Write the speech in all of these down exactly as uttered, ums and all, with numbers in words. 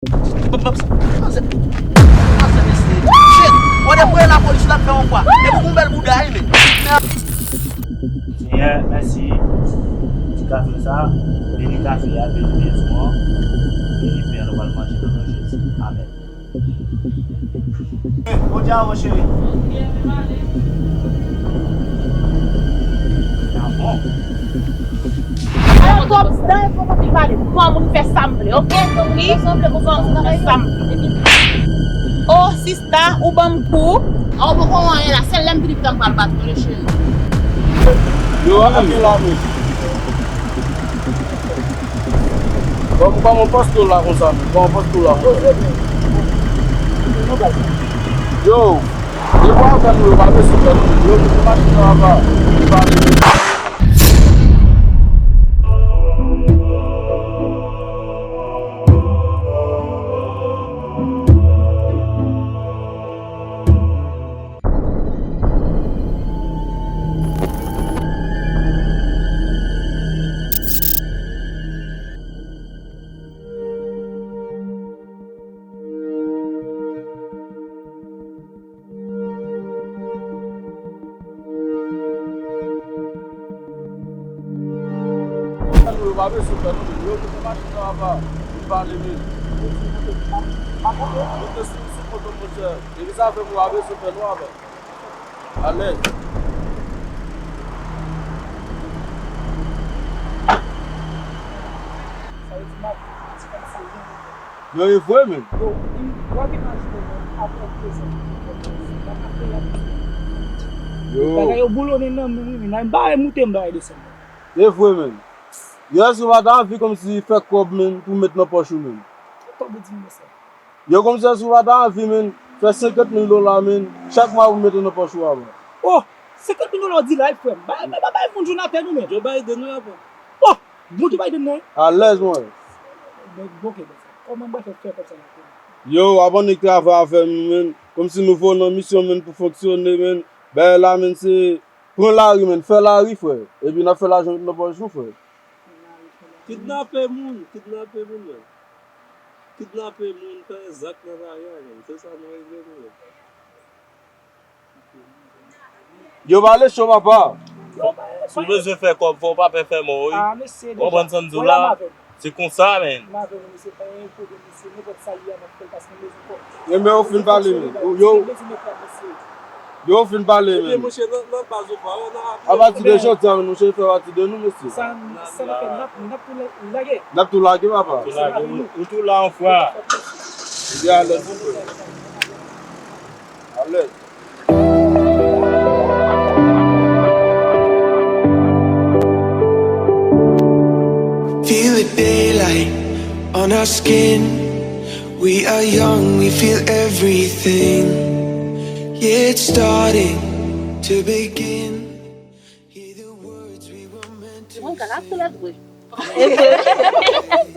Shit! Ou te voye lapolis la fè yon fwa. Depi w gon bèl bouda, wi, men. Senyè, mèsi. Ti kafe sa, beni kafe a, beni mezon an. Beni pen nou pral manje nan non Jezi. Amèn. Bondye avè w, cheri. Ah bon? Alò, Gòb, dan e fò pa pil pale. Ban moun fè sa m vle, oke? Wi. Fè sa m vle, ban moun fè sa m vle. Oh, sista, ou ban m kou. Ah, ou poko wè anyen la, sèl lè m vini pita m pral bat ou, tande cheri. Yo, a ki la, men. Kòman, kòman paske w la konsa, men? Kòman paske w la konsa? Yo, yo pa fè nou, yo pa bezwen fè nou. Yo, nou machin nan apa. Yo pa bezwen. Yo pa bezwen fè nou, yo kite machin nan apa, yo pale, men. Yo te sou, sou poto, monchè. Epi sa fè pou yo pa bezwen fè nou apa. Alèz. Sa vle di m ap di kòmsi. Yo, e vre, men. Yo, w ap imajine, men, apre de zan, yo, bagay yo boulonnen nan men m, wi, men, nan bare moute m, bare desann. E vre, men. Yo, èske w pa ta anvi kòmsi fè kòb, men, pou met nan pòch ou, men? Ki kòb ou di m konsa? Yo, kòmsi èske w pa ta anvi, men, fè senkant mil dola, men, chak mwa pou mete nan pòch ou apa? Oh, senkant mil dola w di la, wi, frè m. Bay, bay, bay, bay moun jou nan tèt nou, men. Joe Biden, wi, apa. Oh, moun Joe Biden nan, wi. Alèz, mwen. Men, bon, ok, bon, kòman m pral fè fè kòb sa la? Yo, w ap annik travay avè m, men. Kòmsi nou voye w nan misyon, men, pou fonksyone, men. Bagay la, men, se pran lari, men. Fè lari, frè. Epi n ap fè lajan met nan pòch nou, frè. Kidnape moun, kidnape moun, men. Kidnape moun, fè zak nan lari a, men. Se sa nou regle nou, men. Yo pale cho, papa. Si w bezwen fè kòb, fò w pa pè fè mò, wi. Ou konprann sa m di w la? Se konsa, men. Enben, yo fin pale, men. Yo, yo fin pale, men. Apati de jodi a, men, nou chèche fè pati de nou, mesye. N ap tou lage, papa. Ou tou la yon fwa. Epi alèz, wi, frè. Alèz. Feel the daylight on our skin. We are young, we feel everything. Yeah, it's starting to begin. Hear the words we were meant to say. Mwen ka ap tou lèt vre. Ou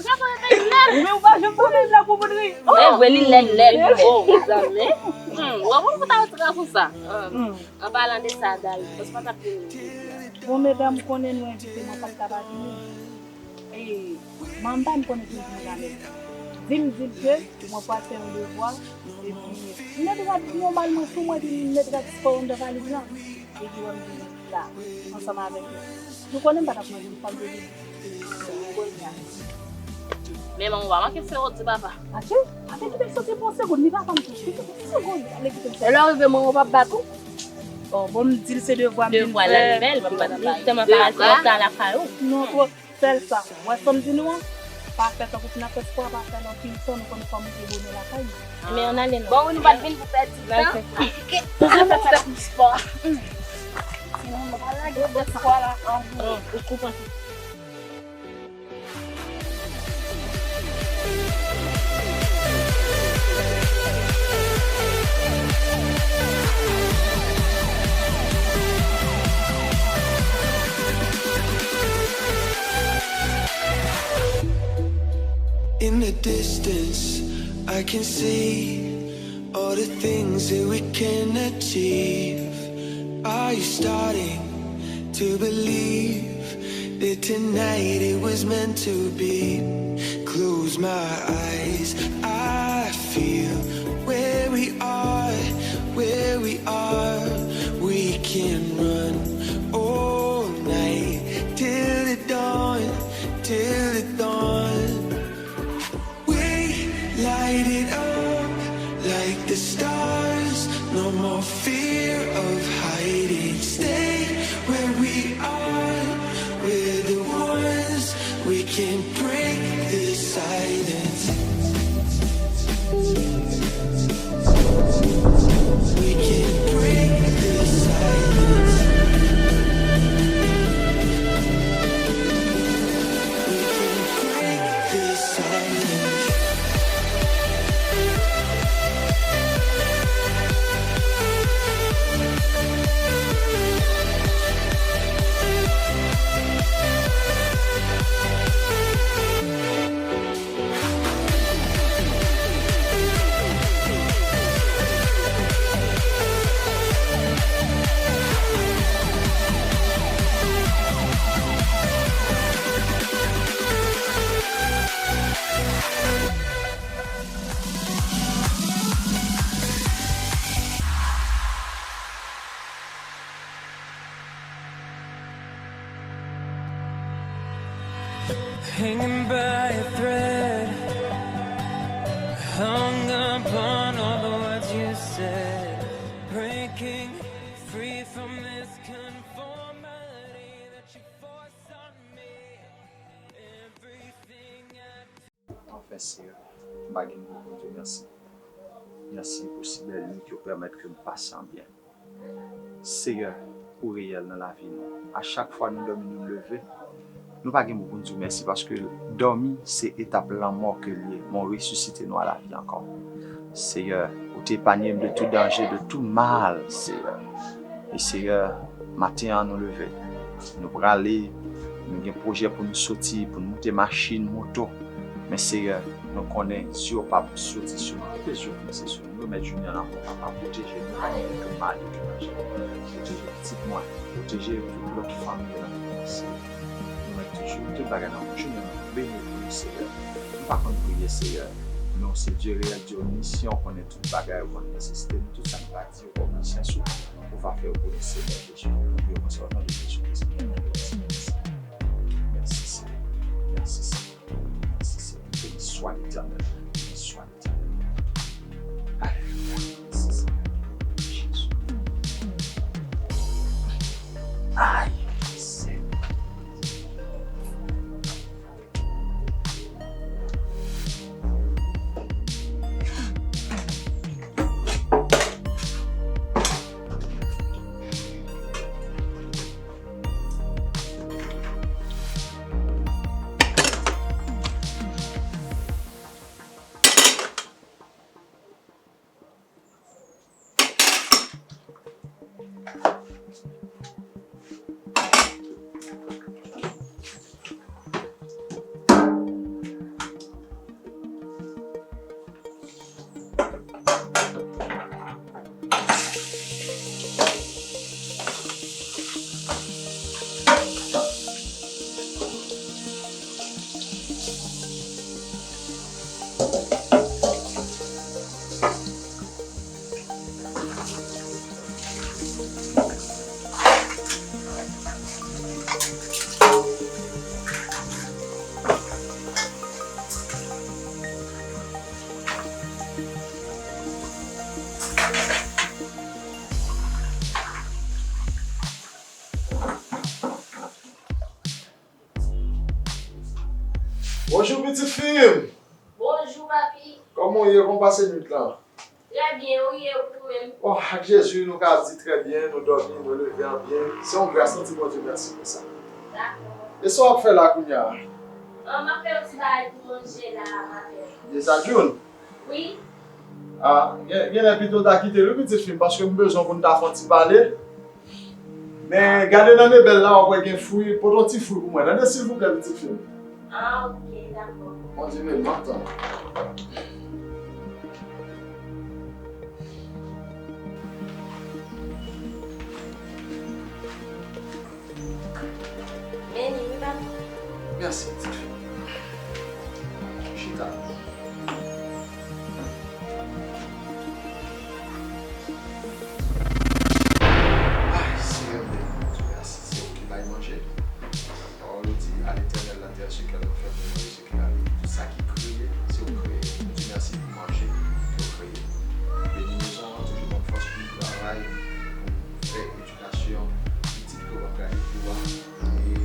ka fè lèt. Ou menm ou pa janm fè lèt la pou moun ri. Lèt vre, li lèt, lèt. Oh, mezanmi. Hmm, w ap fè ta ti ka konsa. An palan de sa, Dayou, paske pa t ap vini. Bon, medam, ou konnen nou envite m, mwen pa t ka pa vini. E, manman m konnen ki vini la, men di m, di l ke mwen pral fè yon devwa, epi m mèt rad nòmalman sou mwen, epi m mèt rad sipò anndan valiz lan, epi wè m vini la, ansanm avèk nou. Nou konnen m pa t ap manje, m pa t bezwen di. Men manman w pa manke fè w di papa. Atè, atè, kite m soti pou yon segonn, li papa m tou. Kite m yon segonn, ale kite m soti. Lè w rive, manman w p ap bat ou? Oh, bon, m di l se devwa m vin fè. Devwa l fè, li tèlman pa ret lontan lakay ou. Non, twò, sèl sa. Wè sa m di nou an? Pa fè tankou si n ap fè spò a, pa fè l anpil tan, nou konnen kòman se bonè lakay nou. Men ann ale non. Bon, wi, nou pa t vin pou pèdi tan. N al fè spò. N al fè ti tèt nou spò. Sinon, nou pa lage spò la an. Ou konprann. In the distance, I can see all the things that we can achieve. Are you starting to believe that tonight it was meant to be? Close my eyes, I feel where we are, where we are. We can run all night till the dawn, till the dawn. We light it up like the stars. No more fear of hiding. Stay where we are. We're the ones. We can break the silence. We can break the silence. We can break the silence. Hanging by a thread, hung upon all the words you said, breaking free from this conformity that you forced on me. Everything I Anfen, Seyè, m pa gen mo pou di w mèsi. Mèsi pou si bèl nuit ke w pèmèt ke m pase an byen. Seyè, ou reyèl nan lavi nou. A chak fwa nou dòmi, nou leve, nou pa gen mo pou n di w mèsi, paske dòmi se etap lanmò ke l ye, men w resisite nou a lavi ankò. Seyè, ou te epanye m de tou danje, de tou mal, Seyè. E Seyè, maten an nou leve, nou prale, nou gen pwoje pou nou soti, pou nou moute machin, moto. Men Seyè, nou konnen zye w p ap soti sou nou. Kite zye w fikse sou nou. Nou remèt jounen an nan men w, papa. Pwoteje nou, pwoteje tout mari, tout madanm. Pwoteje pitit mwen, pwoteje tout lòt fanmi yo nan men w, Seyè. Nou remèt toujou tout bagay nan men w. Jounen an beni pou nou, Seyè. Nou pa konn priye, Seyè. Men w se Dye reyèl, Dye omnisyan, ou konnen tout bagay, ou konnen nesesite nou, tout sa nou pa di, ou konnen syans ou, ou va fè yo pou nou, Seyè Jezi. Nou priye konsa, o non de Jezi Kris, nou priye konsa. Mèsi, Seyè. Mèsi, Seyè. Mèsi, Seyè. Béni soit l'Éternel. Béni soit l'Éternel. Alelouya. Mèsi, Seyè. Jezi. Ay, Seyè. Bonjou, pitit fi m. Bonjou, papi. Kòman w ye? Kòman w pase nuit lan? Trè byen, ou ye, ou menm? Bon, ak Jezi, nou ka di trè byen, nou dòmi, nou leve an byen. Se yon gras, nou di Bondye mèsi pou sa. Dakò. E sa w ap fè la kounye a? An, m ap fè yon ti bagay pou manje la, maten. Deza June? Wi. A, gen, genlè pito w ta kite l wi, pitit fi m, paske m bezwen pou n ta fè yon ti pale. Men gade nan mebèl la, w ap wè gen fwi, pote yon ti fwi pou mwen, tande, silvouplè, pitit fi m. A, oke, dakò. Bondye beni, m ap tann ou. Beni wi, papi. Mèsi, pitit fi.